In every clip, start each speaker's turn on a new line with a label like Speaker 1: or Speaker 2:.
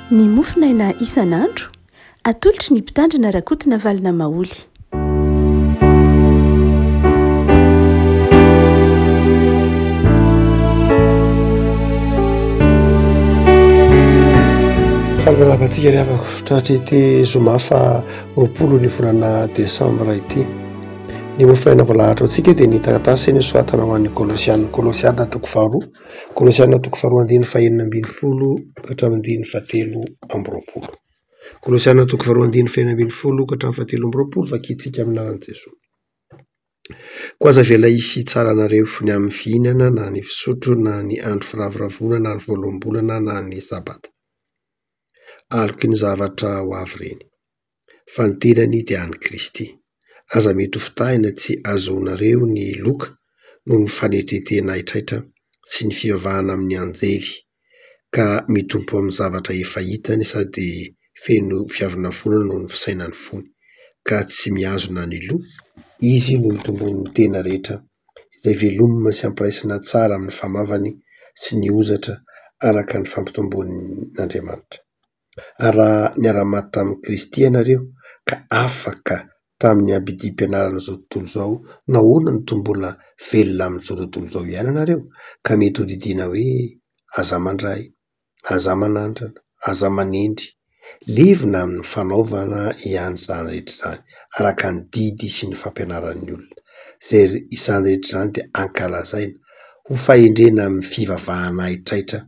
Speaker 1: Ny mofonaina isan'andro, atolotry ny Mpitandrina Rakotonavalona Maholy.
Speaker 2: Faly miarahaba antsika ry havako, tratry ity zoma faha 20 ny volana desambra ity. Ny mofonaina voalahatra ho antsika dia ny taratasy nosoratana ho an'ny Kolosiana, Kolosiana toko faharoa, Kolosiana toko faharoa andininy fahenina ambin'ny folo ka hatramin'ny andininy fahatelo amby roapolo. Kolosiana toko faharoa andininy fahenina ambin'ny folo ka hatramin'ny fahatelo amby roapolo, vakintsika amin'ny anaran'i Jesoa. Koa aza avela hisy hitsara anareo ny amin'ny fihinana na ny fisotro na ny andro firavoravoana na ny voaloham-bolana na ny sabata. Aloky ny zavatra ho avy ireny. Fa ny tenany dia an'i Kristy. Aza mety ho fitahina tsy ahazoanareo ny loka noho ny fanetren-tena haitraitra sy ny fivavahana amin'ny anjely, ka mitompo amin'ny zavatra efa hitany sady feno fiavonavonana noho ny fisainan'ny fony, ka tsy mihazona ny loha, izy no itomboan'ny tena rehetra, izay velomina sy ampiraisina tsara amin'ny famavany sy ny hozatra araka ny fampitomboan'Andriamanitra. Ary raha niara-maty tamin'i Kristy ianareo, ka afaka tamin'ny abidim-pianaran'izao tontolo izao, nahoana no toa mbola velona amin'izao tontolo izao ihany ianareo, ka mety ho didiana hoe, Aza mandray, aza manandrana, aza manendry? Levona amin'ny fanaovana ihany izany rehetra izany, araka ny didy sy ny fampianaran'ny olona. Izay izany rehetra izany dia ankalazaina ho fahendrena amin'ny fivavahana haitraitra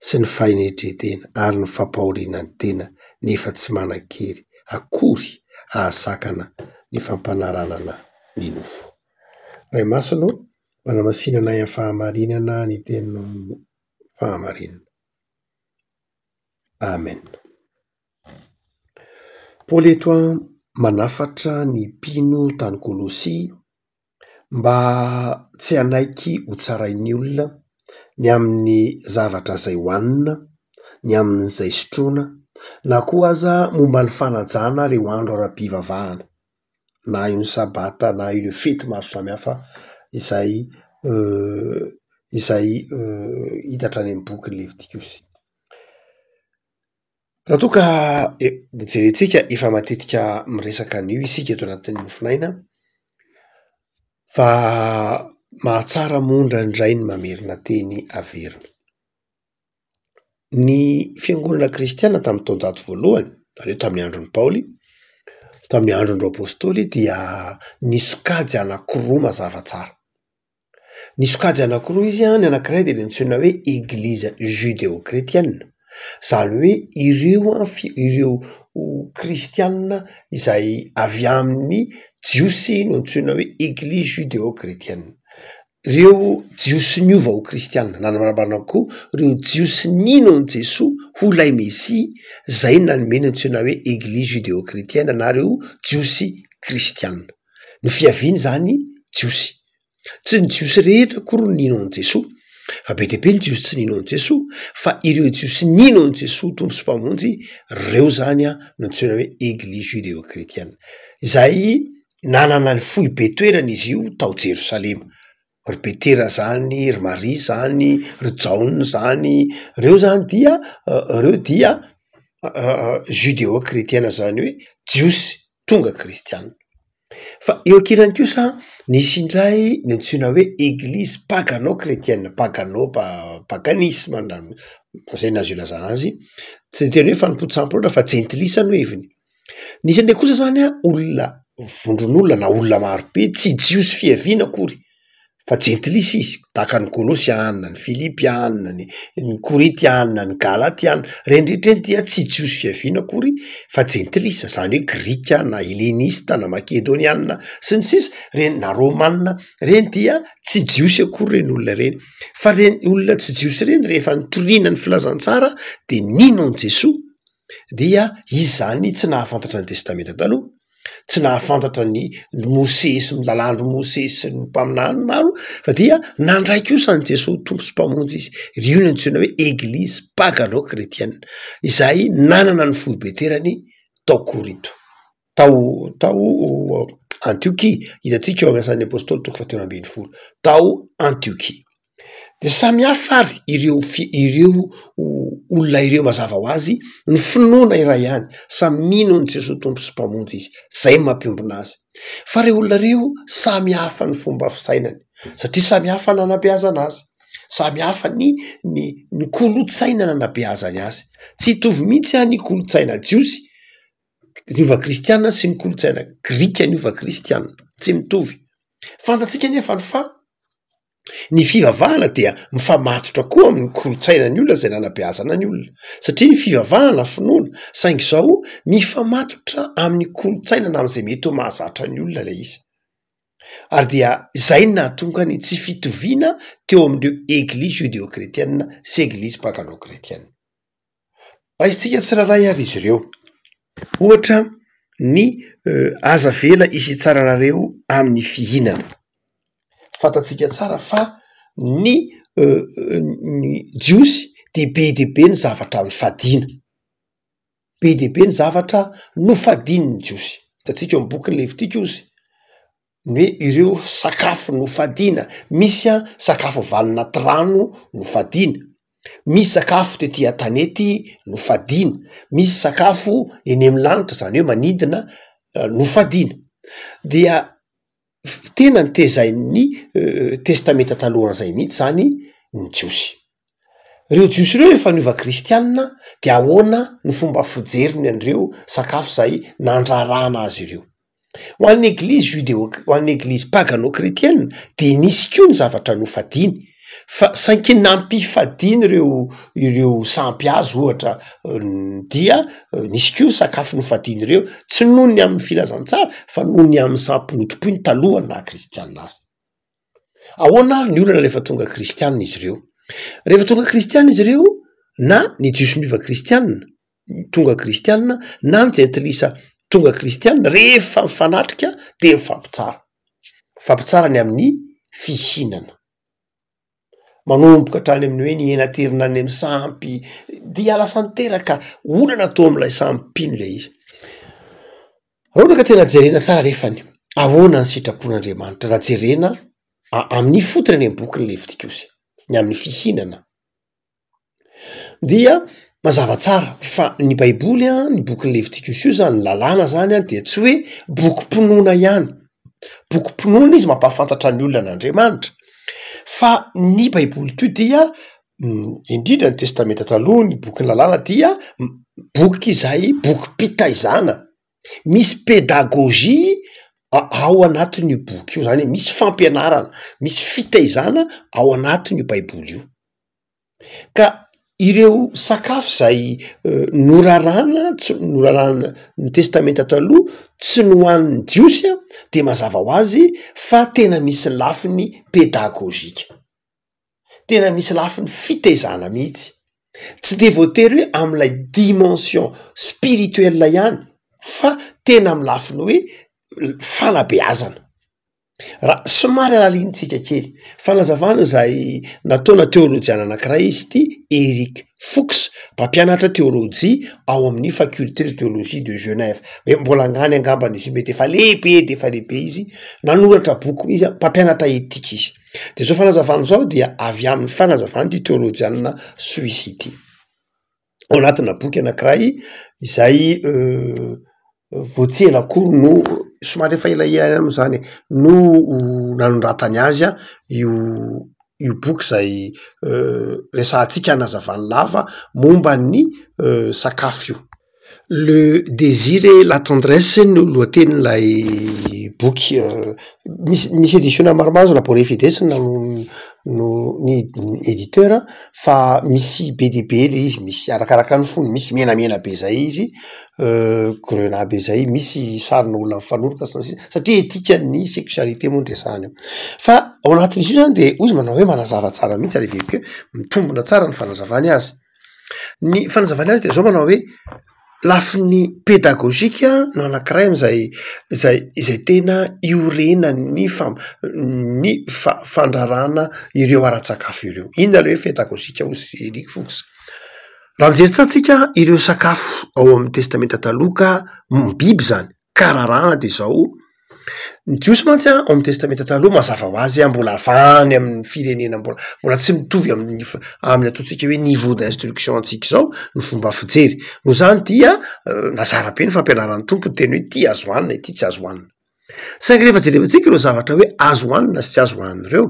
Speaker 2: sy ny fahenetren-tena ary ny fampahoriana ny tena nefa tsy manan-kery akory hahasakana ny fampanaranana ny nofo. Ray Masina ô, manamasina anay amin'ny fahamarinana ny teninao fahamarinana. Amen. Paoly eto manafatra ny mpino tany Kolosia mba tsy hanaiky ho tsarain'ny olona ny amin'ny zavatra izay hohanina, ny amin'izay sotroina, na koa aza momba ny fanajana ireo andro ara-pivavahana, na io ny sabata na ireo fety maro samihafa izay izay hita hatrany amin'ny bokin'ny Levitikosy. Raha toa ka jerentsika, efa matetika miresaka an'io isika eto anatin'ny mofonaina, fa mahatsara moa indraindray ny mamerina teny averina. Ny fiangonana kristiana tamin'ny taonjato voalohany, izany hoe tamin'ny andron'i Paoly, tamin'ny andron'ireo apôstôly dia nisokajy anankiroa mazava tsara. Ny sokajy anankiroa izy an, ny anankiray dia ilay antsoina hoe eglizy judeo-kretiana, izany hoe ireo an fi- ireo kristiana izay avy amin'ny jiosy no antsoina hoe eglizy judeo-kretiana. Ireo jiosy niova ho kristiana, na ny marimarina kokoa ireo jiosy nino an'i Jesoa ho ilay mesia, izay nanome ny antsoina hoe eglizy judeo-kretiana na ireo jiosy kristiana. Ny fiaviany izany jiosy. Tsy ny jiosy rehetra akory no nino an'i Jesoa, fa be dia be ny jiosy tsy nino an'i Jesoa, fa ireo jiosy nino an'i Jesoa Tompo sy Mpamonjy, reo zany an no antsoina hoe eglizy judeo-kretiana, izay nanana ny foibe toerany izy io tao Jerosalema, ry Petera zany, ry Maria zany, ry Jaona zany, reo zany dia reo dia judeo-kretiana zany hoe jiosy tonga kristiana. Fa eo ankilany kosa nisy indray ny antsoina hoe eglizy pagano-kretiana, pagano paganisma na zay no azo ilazana azy, tsy de tena hoe fanompoan-tsampy loatra fa jentilisa no heviny. Nisy indray kosa zany an olona vondron'olona na olona marobe tsy jiosy fiaviana akory fa jentilisa izy, tahaka ny Kolosiana, ny Filipiana, ny ny Korintiana, ny Galatiana, ireny rehetra ireny dia tsy jiosy fiaviana akory fa jentilisa, izany hoe grika na helenista na makedoniana sy ny sisa, ireny na romana, ireny dia tsy jiosy akory ireny olona ireny, fa ireny olona tsy jiosy ireny rehefa nitoriana ny filazantsara de nino an'i Jesoa dia izy zany tsy nahafantatra ny testamenta taloha, tsy nahafantatra ny Mosesy, ny lalàndry Mosesy sy ny mpaminany maro fa dia nandray kosa an'i Jesoa ho Tompo sy Mpamonjy izy, ry io no antsoina hoe eglizy pagano-kretiana izay nanana ny foibe toerany tao Korinto, tao tao Antiokia, hitantsika eo amin'ny asan'ny apôstôly toko fahatelo ambin'ny folo, tao Antiokia. De samy hafa ary ireo fi- ireo olona ireo mazava ho azy, ny finoana iray ihany, samy mino an'i Jesoa Tompo sy Mpamonjy izy, zay no mampiombona azy. Fa reo olona reo samy hafa ny fomba fisainany, satria samy hafa nanabeazana azy, samy hafa ny ny ny kolontsaina nanabeazany azy. Tsy hitovy mihitsy an ny kolontsaina jiosy niova kristiana sy ny kolontsaina grika niova kristiana, tsy mitovy. Fantatsika anefa ny fa Ny fivavahana dia mifamatotra koa amin'ny kolontsainan'ny olona izay nanabeazana ny olona, satria ny fivavahana finoana, saingy izao mifamatotra amin'ny kolontsaina na amin'izay mety ho mahazatra ny olona ilay izy, ary dia izay no nahatonga ny tsy fitoviana teo amin'ireo eglizy judeo-kretiana sy eglizy pagano-kretiana. Raisintsika tsirairay ary izy ireo, ohatra ny aza avela hisy hitsara anareo amin'ny fihinana, fantatsika tsara fa ny ny jiosy de be dia be ny zavatra nifadiana, be dia be ny zavatra nofadian'ny jiosy, hitantsika ao amin'ny bokin'ny levitika ozy ny hoe ireo sakafo nofadiana, misy an sakafo avy any anaty rano nofadiana, misy sakafo tety an-tanety nofadiana, misy sakafo eny amin'ny lanitra zany hoe manidina nofadiana, dia tena notezain'ny testamenta talohan'izay mihitsy zany ny jiosy. Reo jiosy ireo efa niova kristianina de ahoana ny fomba fijeriny an'ireo sakafo zay nandrarana azy ireo? Ho an'ny eglizy judeo ho an'ny eglizy pagano-kretiana dia nisy koa ny zavatra nofadiany fa saingy nampifadiany ireo ireo sampy azy ohatra dia nisy koa sakafo nofadiany ireo tsy noho ny amin'ny filazantsara fa noho ny amin'ny sampy notompoiny talohan'ny naha kristiana azy. Ahoana ary ny olana rehefa tonga kristiana izy ireo? Rehefa tonga kristiana izy ireo na ny jiosy miova kristiana tonga kristiana na ny jentilisa tonga kristiana rehefa mifanatrika de mifampitsara, mifampitsara ny amin'ny fihinana, manomboka hatrany amin'ny hoe ny hena aterina any amin'ny sampy dia lasa niteraka olana teo amin'ilay samy mpino le izy. Raha ohatra ka tena jerena tsara nefany, ahoana ny sitrapon'Andriamanitra raha jerena amin'ny fotony any amin'ny bokin'ny Levitikosy, ny amin'ny fihinana? Dia mazava tsara fa ny baiboly an, ny bokin'ny levitikosy io zany, ny lalàna zany an dia tsy hoe bokim-pinoana ihany, bokim-pinoana izy mampahafantatra ny olona an'Andriamanitra, fa ny baiboly koa dia indrindra ny testamenta taloha, ny bokin'ny lalàna dia boky izay bokim-pitaizana, misy pedagogie ao anatin'io boky io, zany hoe misy fampianarana, misy fitaizana ao anatin'io baiboly io. Ka ireo sakafo zay norarana tsy norarana ny testamenta taloha tsy nohanin'ny jiosy a de mazava ho azy fa tena misy lafiny pedagojika, tena misy lafiny fitaizana mihitsy, tsy de voatery hoe am'lay dimension spirituelle ihany fa tena amy lafiny hoe fanabeazana. Raha somary alalinintsika kely, fanazavana izay nataona teolojiana anankiray izy ity, Eric Fuchs, mpampianatra teolojia ao amin'ny Faculté de Théologie de Genève, hoe mbola angany angambany izy io, mety efa lehibe dia efa lehibe izy, nanoratra boky izy, mpampianatra etika izy. De zao fanazavana zao dia avy amin'ny fanazavan'ity teolojiana suisse ity. ao anatina boky anankiray izay vao tsy ela akory no somary efa elaela ihany moa zany e, no nanoratany azy an, io io boky izay resahantsika hanazavany lava momba ny sakafo io. Le désir et la tendresse no lohatenin'ilay boky misy misy édition maromaro Labore Fides no no ny éditeur fa misy be dia be le izy, misy arakaraka ny fonony, misy menamena be zay izy, grenat be zay, misy sarina olona mifanoroka sy ny sisa satria etikan'ny sexualité moa no resahana eo, fa ao anatin'izy io zany de hoy izy manao hoe manazava tsara mihitsy ary heveriko hoe mitombina tsara ny fanazavany azy. Ny fanazavany azy de zao manao hoe lafiny pedagojika no anankiray am'zay zay izay tena iorenan'ny fam- ny fa- fandrarana ireo ara-tsakafo ireo. Inona le hoe pedagojika hozy Eric Fuchs? Raha mijery tsara tsika ireo sakafo ao amin'ny testamenta taloha ka biby zany ka rarana de zao. Ny Jiosy mantsy an, ao amin'ny Testamenta Taloha mazava ho azy an, mbola avy any amin'ny firenena mbola mbola tsy mitovy amin'ny amin'ny ataontsika hoe niveau d'instruction antsika izao ny fomba fijery. Noho izany dia nazava be ny fampianaran'ny Tompo niteny hoe ity azo hohanina, ity tsy azo hohanina. Saingy rehefa jerevantsika ireo zavatra hoe azo hohanina sy tsy azo hohanina ireo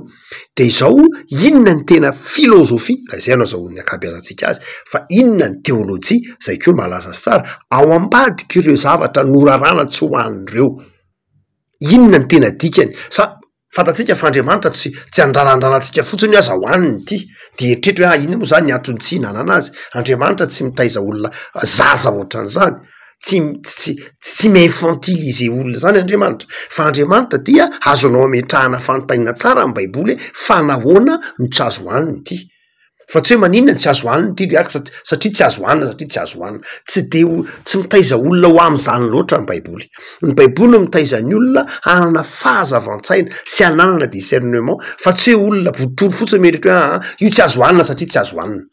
Speaker 2: de izao, inona ny tena filôzôfia, raha izay no azahoan'ny ankabeazantsika azy, fa inona ny teôlôjia, zay koa mahalaza azy tsara, ao ambadik'ireo zavatra norarana tsy hohanina ireo, inona ny tena dikany? Sa fantatsika fa Andriamanitra tsy tsy andrarandrana antsika fotsiny hoe aza hohanina ity, de eritrereto hoe ah inona moa zany ny antony tsy hihinanana azy, Andriamanitra tsy mitaiza olona zaza ohatran'izany. Tsy tsy tsy mi-infantiliser olona zany Andriamanitra, fa Andriamanitra dia azonao ametrahana fanontaniana tsara ny baiboly hoe fa nahoana no tsy azo hohanina ity? Fa tsy hoe maninona no tsy azo hohanina ity ry aka satria tsy azo hohanina satria tsy azo hohanina, tsy de ho tsy mitaiza olona ho am'zany loatra ny baiboly, ny baiboly no mitaiza ny olona hanana fahazavan-tsaina sy hananana discernement fa tsy hoe olona botolo fotsiny mieritreritra hoe aa io tsy azo hohanina satria tsy azo hohanina,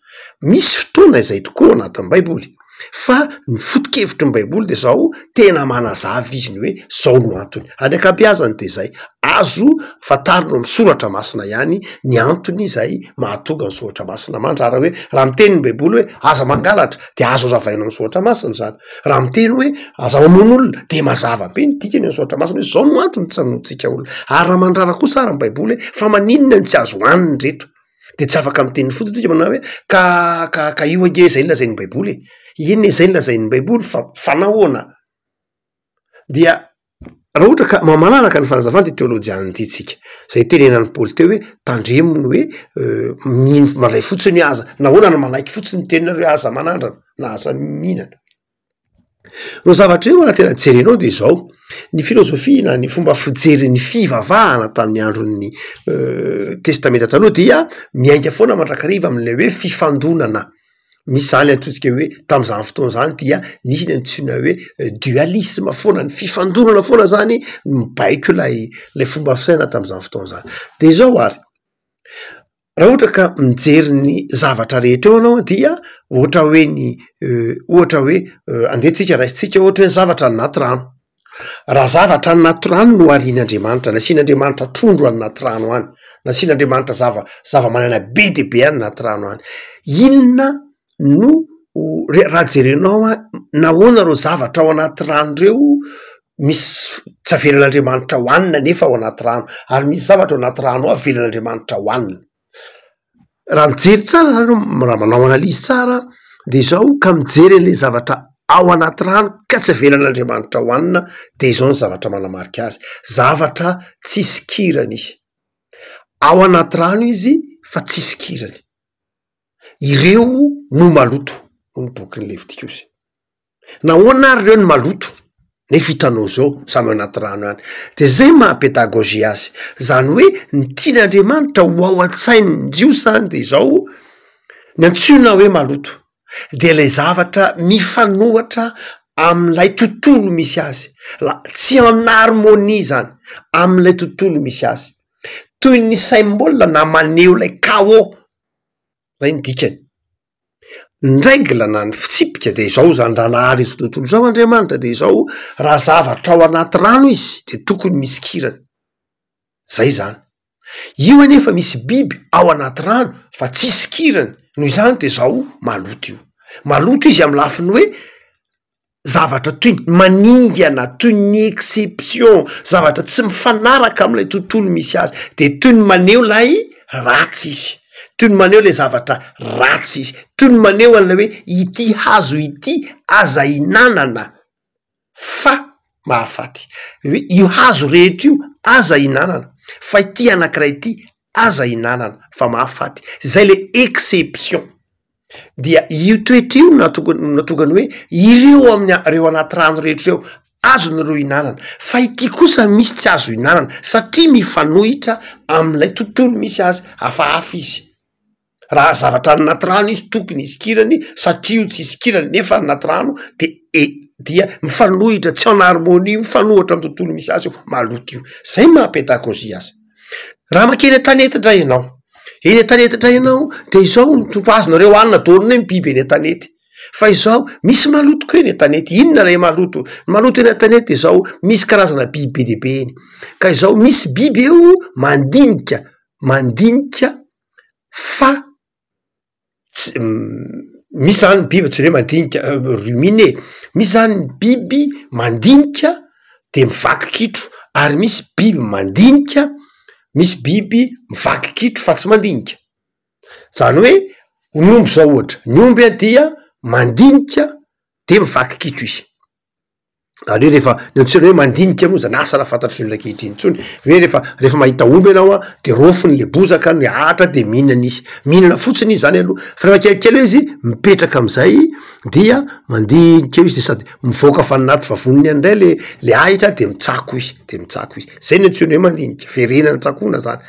Speaker 2: misy fotoana izay tokoa ao anatin'ny baiboly. Fa ny foto-kevitry ny baiboly de zao, tena manazava izy ny hoe zao no antony, ary ny ankabeazany de zay, azo fantarina ao amy soratra masina ihany ny antony izay mahatonga ny soratra masina mandrara hoe, raha miteny ny baiboly hoe aza mangalatra de azo azavaina amy soratra masina zany, raha miteny hoe aza mamono olona de mazava be ny dikany amy soratra masina hoe zao no antony tsy hamonoantsika olona, ary raha mandrara kosa ary ny baiboly hoe fa maninona no tsy azo hohanina reto? De tsy afaka miteny fotsiny tsika manao hoe ka ka ka io ange zay no lazain'ny baiboly e, iny e zay no lazain'ny baiboly fa fa nahoana? Dia raha ohatra ka ma- manaraka ny fanazavana ty teolojianina ity tsika, zay itenenan'i Paoly teo hoe tandremo ny hoe mino mandray fotsiny hoe aza, nahoana no manaiky fotsiny ny teninareo hoe aza manandrana na aza mihinana. Ireo zavatra ireo raha tena jerenao de izao, ny filôzôfia na ny fomba fijery ny fivavahana tamin'ny andron'ny testamenta taloha dia miainga foana mandrakariva am'le hoe fifandonana, misy zany antsointsika hoe tam'zany fotoana zany dia nisy ny antsoina hoe dualisme foana, ny fifandonana foana zany mibaiko ilay lay fomba fisainana tam'zany fotoana zany, de izao ary. Raha ohatra ka mijery ny zavatra rehetra eo anao dia ohatra hoe ny ohatra hoe andeha tsika raisintsika ohatra hoe zavatra any anaty rano, raha zavatra any anaty rano no arian'Andriamanitra, nasian'Andriamanitra trondro any anaty rano any, nasian'Andriamanitra zava- zava-manana be de be any anaty rano any, inona no re- raha jerenao an, nahoana reo zavatra ao anaty rano reo misy tsy avelan'Andriamanitra hohanina nefa ao anaty rano, ary misy zavatra ao anaty rano ao avelan'Andriamanitra hohanina. Raha mijery tsara nareo, raha manao analyse tsara de izao ka mijery an'le zavatra ao anaty rano ka tsy avelan'Andriamanitra hohanina de izao ny zavatra manamarika azy, zavatra tsisy kirany izy, ao anaty rano izy fa tsisy kirany, ireo no maloto hoy ny bokin'ny levitikosy. Nahoana ary ireo no maloto nefa hitanao zao samy ao anaty rano ihany? De zay maha pedagogie azy, zany hoe ny tian'Andriamanitra ho ao an-tsain'ny Jiosy zany de izao, ny antsoina hoe maloto de lay zavatra mifanohatra am'lay tontolo misy azy, la tsy en harmonie zany am'lay tontolo misy azy, toy ny symbole na maneho lay chaos, zay ny dikany. Ny règle na ny fitsipika de izao zany, raha nahary izao tontolo izao Andriamanitra de izao, raha zavatra ao anaty rano izy de tokony misy kirany, zay zany, io anefa misy biby ao anaty rano fa tsisy kirany, noho izany de zao maloto io, maloto izy amy lafiny hoe zavatra toy ny maningana, toy ny exception, zavatra tsy mifanaraka am'ilay tontolo misy azy, de toy ny maneho lay ratsy izy, toy ny maneho lay zavatra ratsy izy, toy ny maneho an'ilay hoe ity hazo ity aza hinanana fa mahafaty, hoe io hazo rehetra io aza hinanana fa ity anakiray ity aza hinanana fa mahafaty, zay le exception. Dia io toetra io no nahatonga nahatonga ny hoe ireo amin'ny ireo anaty rano rehetra ireo azon'ireo hinanana, fa ity kosa misy tsy azo hinanana satria mifanohitra amin'ilay tontolo misy azy, hafahafa izy, raha zavatra any anaty rano izy tokony hisikirany satria io tsy isikirany nefa any anaty rano de e- dia mifanohitra tsy en harmonie io, mifanohitra amin'ny tontolo misy azy io, maloto io, zay maha pedagogie azy. Raha mankeny an-tanety ndray ianao, eny an-tanety ndray ianao de izao ny tompo azonareo hanina daholo ny biby eny an-tanety. Fa izao, misy maloto koa eny an-tanety. Inona ilay maloto? Ny maloto eny an-tanety de izao, misy karazana biby be dia be eny. Ka izao misy biby eo mandinika, mandinika fa tsy misy zany biby antsoina hoe mandinika ruminer, misy zany ny biby mandinika de mivaky kitro, ary misy biby mandinika, misy biby mivaky kitro fa tsy mandinika. Zany hoe ny omby zao ohatra, ny omby a dia mandinika de mivaky kitro izy, zany hoe rehefa ny antsoina hoe mandinika moa zany asa raha fantatry ny olona ankehitriny intsony, hoe rehefa rehefa mahita omby ianao an de raofiny le bozaka ny ahitra de mihinana izy, mihinana fotsiny izy zany aloha, fa rehefa kelikely eo izy mipetraka am'zay dia mandinika eo izy de sady mivoaka avy any anaty vavoniny any ndray le le ahitra de mitsako izy, de mitsako izy, zay no antsoina hoe mandinika, verenana tsakoana zany,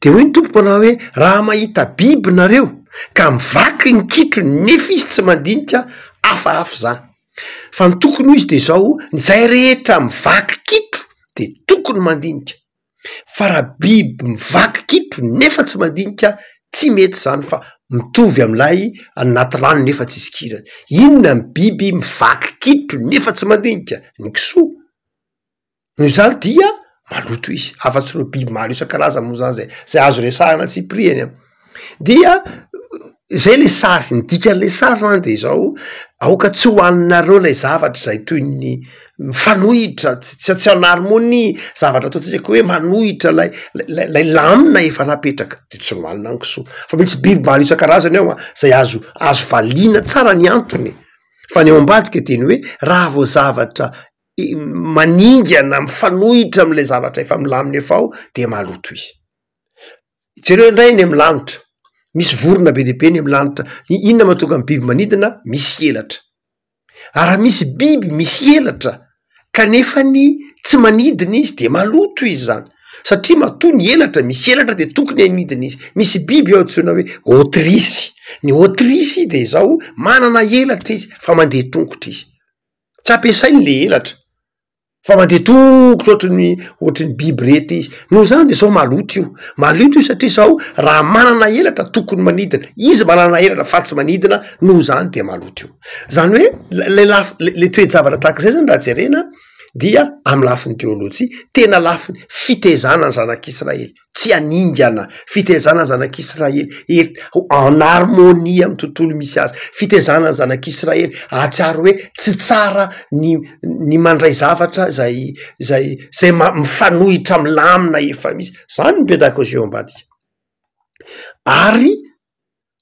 Speaker 2: de hoy ny tompoko manao hoe raha mahita biby nareo ka mivaky ny kitrony nefa izy tsy mandinika, hafahafa zany, fa ny tokony ho izy de zao, zay rehetra mivaky kitro de tokony mandinika. Fa raha biby mivaky kitro nefa tsy mandinika, tsy mety zany fa mitovy am'lay anaty rano nefa tsisy kirany. Inona ny biby mivaky kitro nefa tsy mandinika? Ny kisoa. Noho izany dia maloto izy, afa-tsy ireo biby maro isan-karazany moa zany zay, zay azo resahana antsipiriany an. Dia zay le sary, ny dikan'le sary zany de izao, aoka tsy hohaninareo lay zavatra zay toy ny mifanohitra, tsy tsy en harmonie, zavatra ataontsika koa hoe manohitra lay lay lay lamina efa napetraka, de tsy nohanina ny kisoa, fa misy biby maro isan-karazany ao an, zay azo azo valiana tsara ny antony, fa ny ao ambadika de ny hoe raha vao zavatra maningana mifanohitra am'lay zavatra efa milamina efa ao de maloto izy. Jereo indray eny amin'ny lanitra, misy vorona be dia be eny amin'ny lanitra, inona mahatonga ny biby manidina? Misy elatra, ary raha misy biby misy elatra kanefany tsy manidina izy de maloto izy zany, satria matoa ny elatra misy elatra de tokony hanidina izy, misy biby eo antsoina hoe autruche, ny autruche de izao manana elatra izy fa mandeha tongotra izy, tsy ampiasainy le elatra. Fa mandeha tongotra ohatry ny ohatry ny biby rehetra izy, noho izany de zao maloto io, maloto io satria zao raha manana elatra tokony manidina, izy manana elatra fa tsy manidina noho izany de maloto io, zany hoe le laf- le toe-javatra tahak'izay zany raha jerena dia amy lafiny teolojia tena lafiny fitezana ny zanak'israely. tsy haningana, fitaizana ny zanak'Israely et en harmonie amin'ny tontolo misy azy, fitaizana ny zanak'Israely hahatsiaro hoe tsy tsara ny ny mandray zavatra zay zay zay ma- mifanohitra amy lamina efa misy, zany ny pedagogie ao ambadika, ary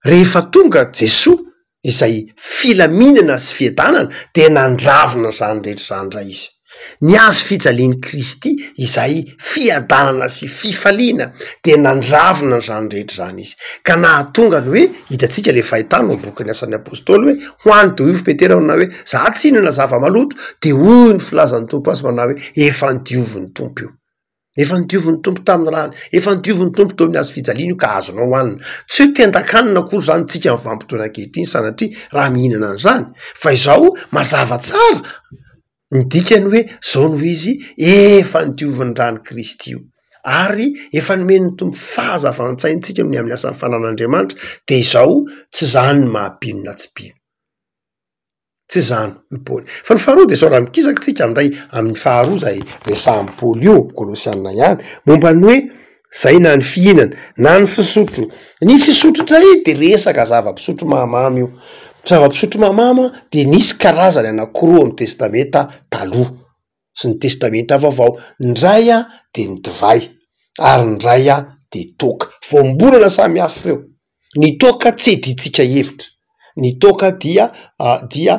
Speaker 2: Rehefa tonga Jesoa izay filaminana sy fiadanana dia nandravona izany rehetra izany indray izy. Ny hazo fijalian'i Kristy izay fiadanana sy fifaliana dia nandravona an'izany rehetra izany izy. Ka nahatonga ny hoe, hitantsika le fahitana ao bokin'ny Asan'ny Apôstôly hoe, ho any dia hoy i Petera manao hoe, za tsy hihinana zava-maloto, dia hoy ny filazan'ny Tompo azy manao hoe, efa nodiovin'ny Tompo io. Efa nodiovin'ny Tompo tamin'ny rany, efa nodiovin'ny Tompo teo amin'ny hazo fijaliana io ka azonao hohanina. Tsy hoe tendan-kanina akory zany tsika amin'ny vanim-potoana ankehitriny sanatria raha mihinana an'izany, fa izao mazava tsara ny dikany hoe zao no izy, efa nodiovin'ny ran'i Kristy io, ary efa nomen'ny Tompo fahazavan-tsaintsika ny amin'ny asan'ny fanan'Andriamanitra, de izao tsy zany ny maha mpino na tsy mpino. Tsy izany, hoy Paoly. Fa ny faharoa dia izao, raha mikisaka tsika amin'ilay amin'ny faharoa izay resahan'i Paoly io, Kolosiana ihany, momba ny hoe zay na ny fihinana na ny fisotro. Ny fisotro indray de resaka zava-pisotro mahamamo io. Zava-pisotro mahamamo dia nisy karazany anankiroa ao amin'ny testamenta taloha sy ny testamenta vaovao. Ny iray dia ny divay ary ny iray dia toaka. Voambolana samy hafa ireo. Ny toaka tsy iadiantsika hevitra, ny toaka dia dia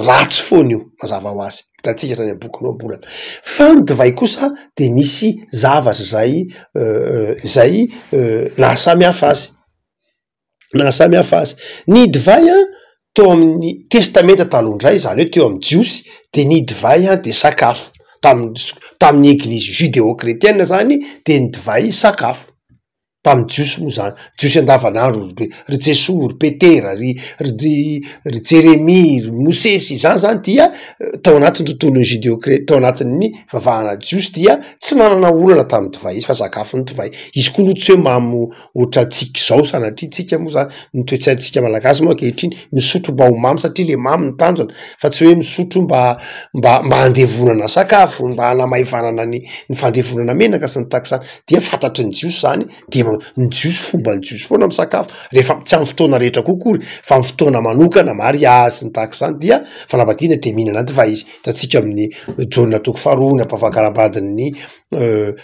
Speaker 2: ratsy foana io mazava ho azy, hitantsika hatrany amin'ny bokin'ny ohabolana, fa ny divay kosa de nisy zavatra zay zay nahasamy hafa azy, nahasamy hafa azy, ny divay an teo amin'ny testamenta taloha indray zany hoe teo amin'ny jiosy de ny divay an de sakafo, tamin'ny tamin'ny eglizy judeo-kretiena zany de ny divay sakafo. Tamin'ny Jiosy moa zany, Jiosy andavanandro, ry ry Jesoa, ry Petera, ry ry ry Jeremia, ry Mosesy, izany zany dia tao anatin'ny tontolon'ny judeo-kre- tao anatin'ny fivavahana jiosy dia tsy nanana olana tamin'ny divay izy fa sakafo ny divay. Izy koa aloha tsy hoe mamo ohatrantsika izao sanatria, tsika moa zany, ny toe-tsaintsika malagasy moa ankehitriny misotro mba ho mamy satria le mamy no tanjona fa tsy hoe misotro mba mba mba handevonana sakafo, mba hanamaivanana ny ny fandevonana menaka sy ny tahaka izany. Dia fantatry ny jiosy zany, de ny jiosy fomban'ny jiosy foana misakafo rehefa tsy amin'ny fotoana rehetra koa akory fa amin'ny fotoana manokana, mariazy sy ny tahaka izany dia fanambadiana de mihinana divay izy, hitantsika amin'ny Jaona toko faharoa ny ampafakarambadin'ny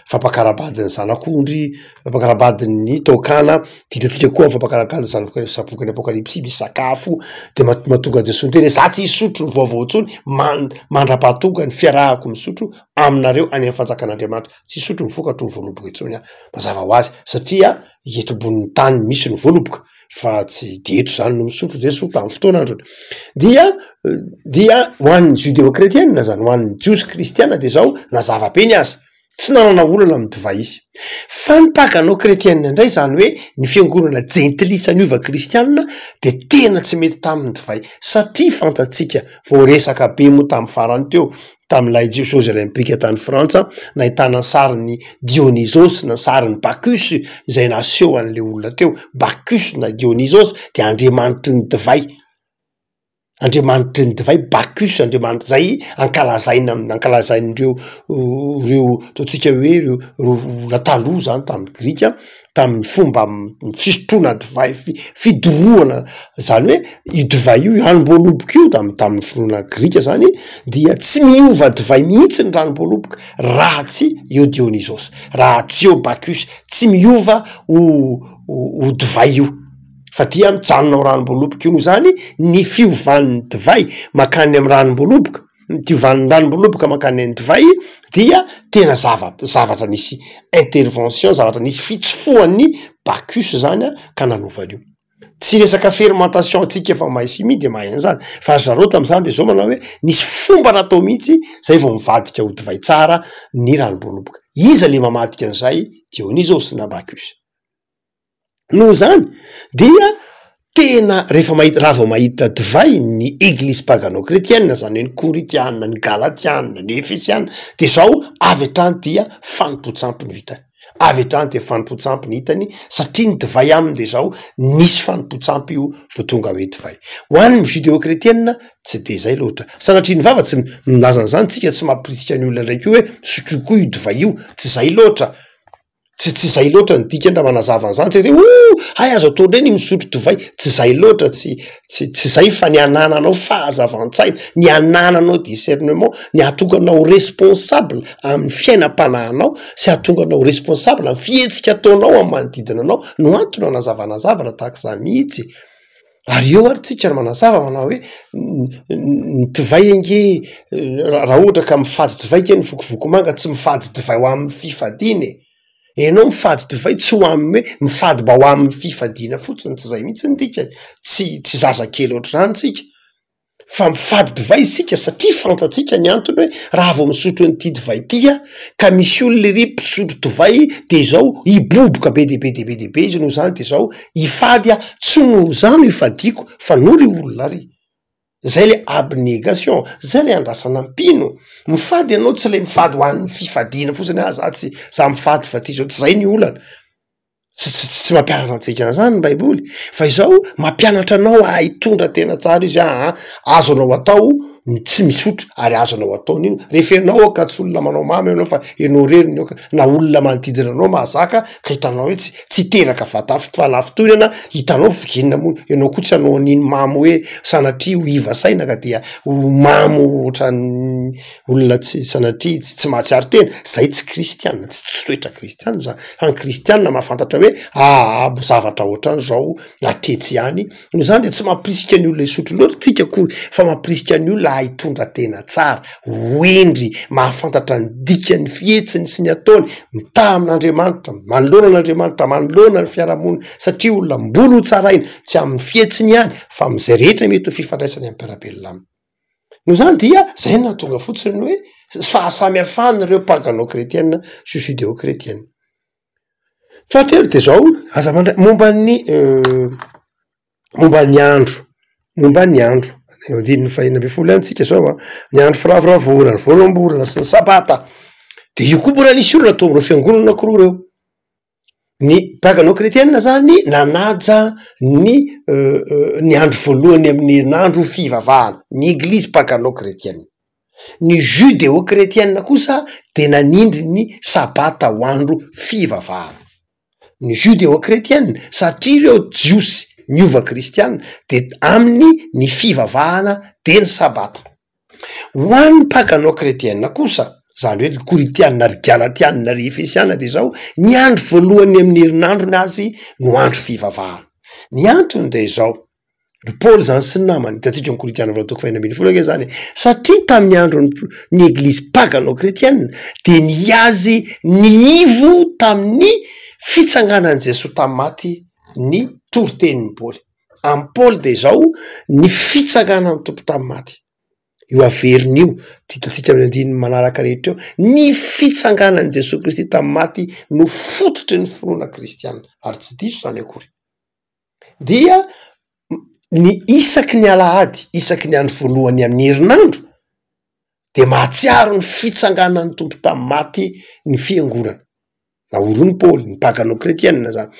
Speaker 2: fampakaram-badin'ny zanak'ondry, fampakaram-badin'ny tao-kana, de hitantsika koa amin'ny fampakaram-badin'ny zanak'ondry bokin'ny apokalypsy misy sakafo de maha- mahatonga an'i Jesoa niteny hoe za tsy hisotro ny vaovao intsony man- mandra-pahatonga ny fiarahako misotro aminareo any amin'ny fanjakan'Andriamanitra. Tsy hisotro ny vokatry ny voaloboka intsony aho, mazava ho azy, satria eto ambonin'ny tany misy ny voaloboka, fa tsy de eto zany no misotro Jesoa tamin'ny fotoan'androny. Dia dia ho an'ny judeo-kretiana zany, ho an'ny jiosy kristiana de zao, nazava be ny azy, tsy nanana olana amin'ny divay izy. Fa ny pagano-kretiana indray, zany hoe ny fiangonana jentilisa niova kristiana de tena tsy mety taminy ny divay, satria fantatsika, voaresaka be moa tamin'ny farany teo, tamin'ilay Jeux Olympiques tany Frantsa, nahitana ny sarin'i Dionysos na sarin'i Bacchus izay naseho an'ilay olona teo. Bacchus na Dionysos dia andriamanitry ny divay, andriamanitry ny divay Bacchus, andriamanitra izay ankalazaina ankalazain'ireo ireo ataontsika hoe ireo ireo olona taloha zany tamin'ny grika. tamin'ny fomba fisotroana divay, fidorohana zany hoe io divay io, io ranom-boaloboka io tam- tamin'ny finoana grika zany dia tsy miova divay mihitsy ny ranom-boaloboka raha tsy eo Dionysos, raha tsy eo Bacchus, tsy miova ho ho divay io fa dia mijanona ho ranom-boaloboka io noho izany ny fiovan'ny divay mankany amin'ny ranom-boaloboka. Ny diovan'ny ranom-boaloboka mankany any divay dia tena zava- zavatra nisy intervention, zavatra nisy fitsofohan'ny Bacchus zany an ka nanova an'io. Tsy resaka fermentation tsika efa mahay chimie de mahay an'zany fa ry zareo tam'zany de zao manao hoe nisy fomba natao mihitsy zay vao nivadika ho divay tsara ny ranom-boaloboka. Iza le mamadika an'zay? Dionysos na Bacchus. Noho izany dia tena rehefa mahita, raha vao mahita divay ny eglizy pagano-kretiana, zany hoe ny Korintiana, ny Galatiana, ny Efesiana, de zao avy hatrany dia fanompoan-tsampy no hitany, avy hatrany dia fanompoan-tsampy ny hitany satria ny divay aminy de zao nisy fanompoan-tsampy io vao tonga hoe divay. Ho an'ny judeo-kretiana tsy de zay loatra, sanatria ny vava tsy milaza an'izany tsika, tsy mampirisika ny olona indray koa hoe sotroy koa io divay io, tsy zay loatra. Tsy tsy zay loatra ny dikany raha manazava an'zany tsy hoe oh! hay azo atao ndray ny misotro divay, tsy zay loatra tsy tsy tsy zay fa ny anananao fahazavan-tsaina, ny anananao discernement, ny hahatonga anao ho responsable amin'ny fiainam-panahinao sy hahatonga anao ho responsable amin'ny fihetsika ataonao amin'ny manodidina anao no antony anazavana zavatra tahaka izany mihitsy. Ary eo ary tsika no manazava manao hoe ny divay ange raha ohatra ka mifady divay nge ny vokovoko manga tsy mifady divay ho amin'ny fifadiana e, enao mifady divay tsy ho amin'ny hoe mifady mba ho amin'ny fifadiana fotsiny tsy zay mihitsy ny dikany, tsy tsy zazakely ohatr'izany tsika. Fa mifady divay isika satria fantatsika ny antony hoe raha vao misotro an'ity divay ity aho ka misy olona ery mpisotro divay de izao hiboboka be dia be dia be dia be izy noho izany de izao hifady aho, tsy noho izaho no hifadiako fa noho ry olona ry. Zay le abnégation, zay le andrasana mpino. Mifady ianao tsy le mifady ho an'ny fifadiana fotsiny ah za tsy za mifady fa ty zao, tsy zay ny olana. Tsy tsy tsy mampianatra antsika an'izany ny baiboly fa izao mampianatra anao hahay hitondra tena tsara izy aa azonao atao ny tsy misotro ary azonao atao ny inona, rehefa ianao ao ka tsy olona manao mamy ianao fa ianao irery ny ao ka na olona manodidina anao mahazaka ka hitanao hoe tsy tsy hiteraka fataf- fanafintohinana hitanao fa inona moa ianao koa tsy hanao an'iny mamo hoe sanatria ho iva saina ka dia ho mamo ohatran'ny Olona tsy sanatria tsy tsy mahatsiaro tena, zay tsy kristiana, tsy tsy toetra kristiana zany, fa ny kristiana mahafantatra hoe aa zavatra ohatran'izao hatretsy ihany, noho izany de tsy mampirisika ny olona hisotro loatra tsika akory fa mampirisika ny olona hahay hitondra tena tsara, ho hendry, mahafantatra ny dikan'ny fihetsiny sy ny ataony, mitaha amin'Andriamanitra, manoloana an'Andriamanitra, manoloana ny fiarahamonina, satria olona mbola ho tsaraina, tsy amin'ny fihetsiny ihany fa amin'izay rehetra mety ho fifandraisany amin'ny mpiara-belona aminy. Noho izany dia zay no nahatonga fotsiny ny hoe fahasamihafan'ireo pagano-kretiana sy judeo-kretiana. Fahatelo de zao, aza mandray, momba ny momba ny andro, momba ny andro, eo andininy faha-16 ihany tsika zao an, ny andro firavoravoana, ny voaloham-bolana sy ny sabata, de io koa mbola nisy olana tao amin'ireo fiangonana anankiroa ireo. Ny pagano-kretiana zany nanaja ny ny andro voalohany amin'ny herinandro ho fivavahana, ny eglizy pagano-kretiana. Ny judeo-kretiana kosa de nanindry ny sabata ho andro fivavahana. Ny judeo-kretiana, satria ireo jiosy niova kristiana de aminy ny fivavahana de ny sabata. Ho an'ny pagano-kretiana kosa, izany hoe ry Korintiana, ry Galatiana, ry Efesiana dia izao, ny andro voalohany amin'ny herinandro ny azy no andro fivavahana. Ny antony dia izao, ry Paoly izany sy ny namany, hitantsika ao amin'ny Korintiana voalohany toko fahenina ambinifolo ange izany e, satria tamin'ny andron'ny ny eglizy pagano-kretiana dia ny azy niivo tamin'ny fitsanganan'i Jesoa tamin'ny maty ny toritenin'i Paoly. Amin'i Paoly dia izao, ny fitsanganan'ny Tompo tamin'ny maty. Io averina io, hitantsika amin'ny andininy manaraka rehetra eo, ny fitsanganan'i Jesoa Kristy tamin'ny maty no fototry ny finoana kristiana, ary tsy diso izany akory. Dia ny isaky ny alahady, isaky ny andro voalohany amin'ny herinandro, dia mahatsiaro ny fitsanganan'ny Tompo tamin'ny maty ny fiangonana. Naorin'i Paoly, ny pagano-kretiana zany.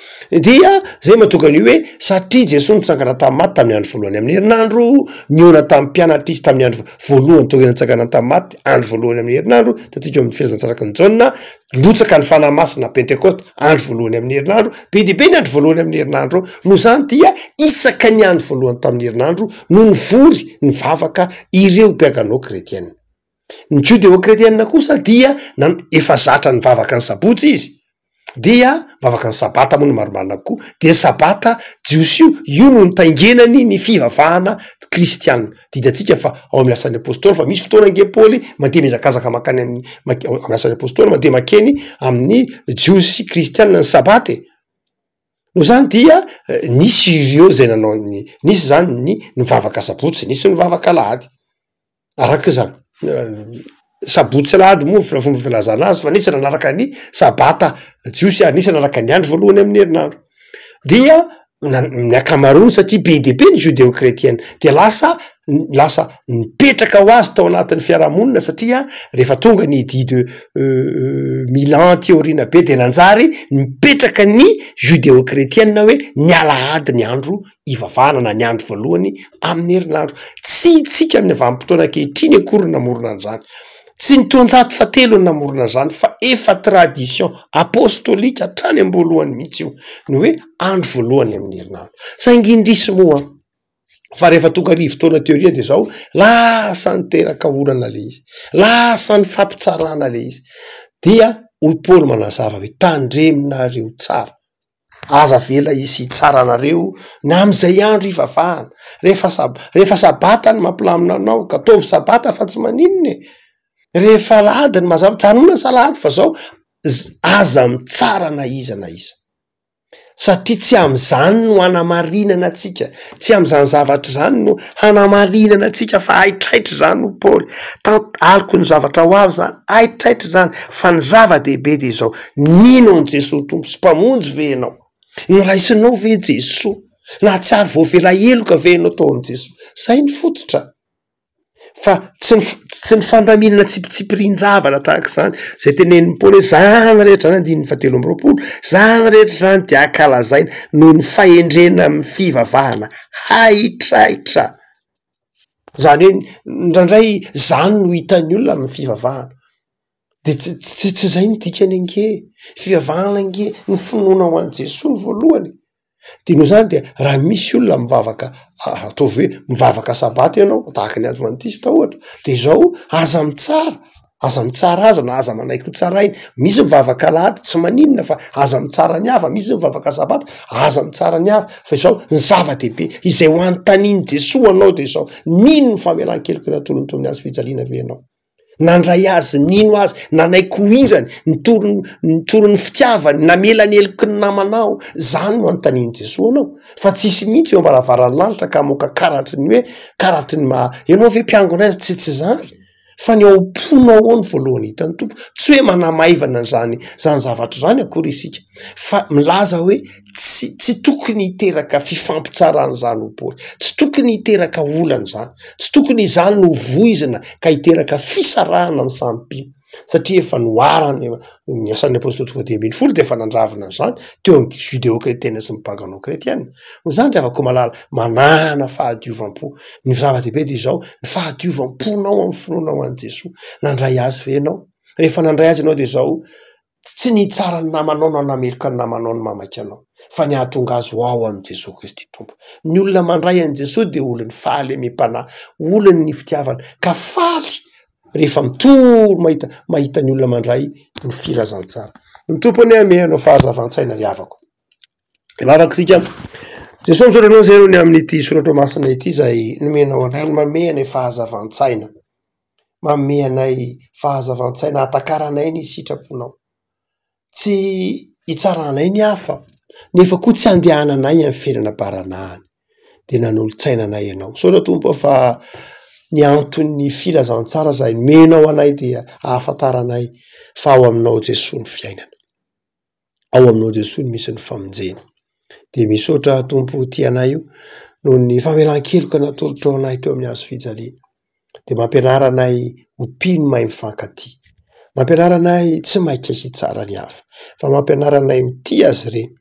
Speaker 2: Dia zay mahatonga an'io hoe satria Jesoa nitsangana tamin'ny maty tamin'ny andro voalohany amin'ny herinandro, nihaona tamin'ny mpianatra izy tamin'ny andro voalohany taorian'ny nitsanganany tamin'ny maty, andro voalohany amin'ny herinandro, hitantsika ao amin'ny filazantsaraky ny Jaona, nirotsaka ny Fanahy Masina, Pentekosta, andro voalohany amin'ny herinandro, be dia be ny andro voalohany amin'ny herinandro ao, noho izany dia isaka ny andro voalohany tamin'ny herinandro no nivory nivavaka ireo pagano-kretiana. Ny judeo-kretiana kosa dia nan- efa zatra nivavaka ny sabotsy izy, dia mivavaka ny sabata moa no marimarina kokoa, dia ny sabata jiosy io, io no nitaingenany ny fivavahana kristiana. Hitantsika fa ao amin'ny asan'ny apostoly fa misy fotoana ange Paoly mandeha mihazakazaka mankany amin'ny mak- ao amin'ny asan'ny apostoly mandeha mankeny amin'ny jiosy kristiana ny sabata e. Noho izany dia nisy ireo zay nanao ny, nisy zany ny nivavaka sabotsy, nisy nivavaka alahady. Araka izany, sabotsy sy alahady moa ny fomba filazana azy fa nisy nanaraka ny sabata jiosy ary nisy nanaraka ny andro voalohany amin'ny herinandro. Dia ny ankamaroany satria be dia be ny judeo-kretiana dia lasa lasa nipetraka ho azy tao anatin'ny fiarahamonina satria rehefa tonga ny édit de Milan aty aoriana be dia nanjary nipetraka ny judeo-kretiana hoe ny alahady ny andro ivavahana na ny andro voalohany amin'ny herinandro. Tsy isika amin'ny vanim-potoana ankehitriny akory no namorona an'izany. Tsy ny taonjato fahatelo no namorona an'izany fa efa tradition apostolika hatrany am-boalohany mihitsy io, ny hoe andro voalohany amin'ny herinandro. Saingy indrisy moa fa rehefa tonga arivo taona teo aoriana dia izao, lasa niteraka olana ilay izy, lasa nifampitsarana ilay izy. Dia hoy Paoly manazava hoe tandremonareo tsara. Aza avela hisy hitsara anareo na amin'izay andro hivavahana. Rehefa sab- rehefa sabata ny mampilamina anao ka ataovy sabata fa tsy maninona e. Rehefa alahady ny mazava, janona sa alahady fa zao, z- aza mitsara na iza na iza. Satria tsy amin'izany no hanamarinana antsika, tsy amin'izany zavatra izany no hanamarinana antsika fa haitraitra izany hoy Paoly, tant- aloky ny zavatra ho avy izany, haitraitra izany, fa ny zava-dehibe dia izao, Nino an'i Jesoa Tompo sy Mpamonjy ve ianao? Noraisinao ve Jesoa? Nahatsiaro voavela heloka ve ianao tao amin'i Jesoa? Izay ny fototra. Fa tsy ny tsy ny fandaminana tsipitsipirian-javatra tahaka izany, izay tenenin'i Paoly hoe izany rehetra izany, andininy fahatelo amby roapolo, izany rehetra izany dia ankalazaina noho ny fahendrena amin'ny fivavahana haitraitra. Izany hoe indraindray izany no hitan'ny olona amin'ny fivavahana. De tsy tsy tsy zay ny dikany ange e! Fivavahana ange ny finoana ho an'i Jesoa no voalohany e! De noho izany dia raha misy olona mivavaka ataovy hoe mivavaka sabata ianao tahaka ny advantista ohatra de izao aza mitsara, aza mitsara azy na aza manaiky ho tsaraina, misy mivavaka alahady tsy maninona fa aza mitsara ny hafa, misy mivavaka sabata aza mitsara ny hafa fa izao ny zava-dehibe izay ho anontanian'i Jesoa anao de izao, mino ny famelan-keloka natolony teo amin'ny hazo fijaliana ve ianao? Nandray azy, nino azy, nanaiky ho irany, nitory nitory ny fitiavany, namela ny heloky ny namanao. Zany no anontanian'i Jesoa anao. Fa tsisy mihitsy eo am-baravaran'ny lanitra ka hamoaka karatry ny hoe, karatry ny maha, ianao ve mpiangona aiza? Tsy tsy zany. Fa ny ao am-ponao ao no voalohany hitan'ny Tompo. Tsy hoe manamaivana an'izany izany zavatra izany akory isika, fa milaza hoe tsy tsy tokony hiteraka fifampitsarana izany hoy Paoly. Tsy tokony hiteraka olana izany. Tsy tokony izany no voizina ka hiteraka fisarahana amin'ny samy mpino. satria efa noharany ny asan'ny apostoly toko 15 dia efa nandravina an'izany teo amin'ny judeo-kretiana sy ny pagano-kretiana. Noho izany ry havako malala, manàna fahadiovam-po. Ny zava-dehibe dia izao, ny fahadiovam-ponao amin'ny finoanao an'i Jesoa. Nandray Azy ve ianao? Rehefa nandray Azy ianao dia izao, tsy ny hitsara ny namanao na hanameloka ny namanao no mamaika anao, fa ny hahatonga azy ho ao amin'i Jesoa Kristy Tompo. Ny olona mandray an'i Jesoa dia olon'ny fahalemem-panahy, olon'ny fitiavana, ka faly rehefa mitory mahita mahita ny olona mandray ny filazantsara. Ny Tompo anie hanome anao fahazavan-tsaina ry havako. Hivavaka isika. Jesoa misaotra anao izay ny amin'ity soratra masina ity izay nomenao anay, manome anay fahazavan-tsaina. Manome anay fahazavan-tsaina hahatakaranay ny sitraponao. Tsy hitsaranay ny hafa nefa koa tsy handehananay amin'ny fiainana baranahiny. Dia nanolo-tsaina anay ianao. Misaotra Tompo ô fa ny anton'ny filazantsara izay nomenao anay dia ahafantaranay fa ao aminao Jesoa ny fiainana. Ao aminao Jesoa no misy ny famonjena. Dia misaotra Tompo tia anay io noho ny famelan-keloka natolotrao anay teo amin'ny hazo fijaliana. Dia mampianara anay ho mpino mahay mifankatia. Mampianara anay tsy maika hitsara ny hafa fa mampianara anay ho tia azy ireny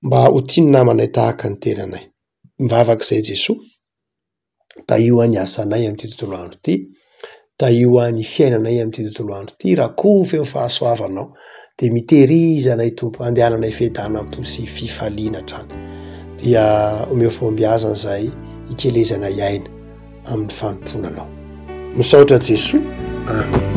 Speaker 2: mba ho tia ny namanay tahaka ny tenanay. Mivavaka izay Jesoa. Tahio aho ny asanay amin'ity tontolo andro ity, tahio aho ny fiainanay amin'ity tontolo andro ity, rakofy eo fahasoavanao, dia mitehiriza anay Tompo, andehananay fiadanam-po sy fifaliana hatrany. Dia omeo fahombiazana izahay hikelezanay aina amin'ny fanompoana Anao. Misaotra Jesoa. Amen.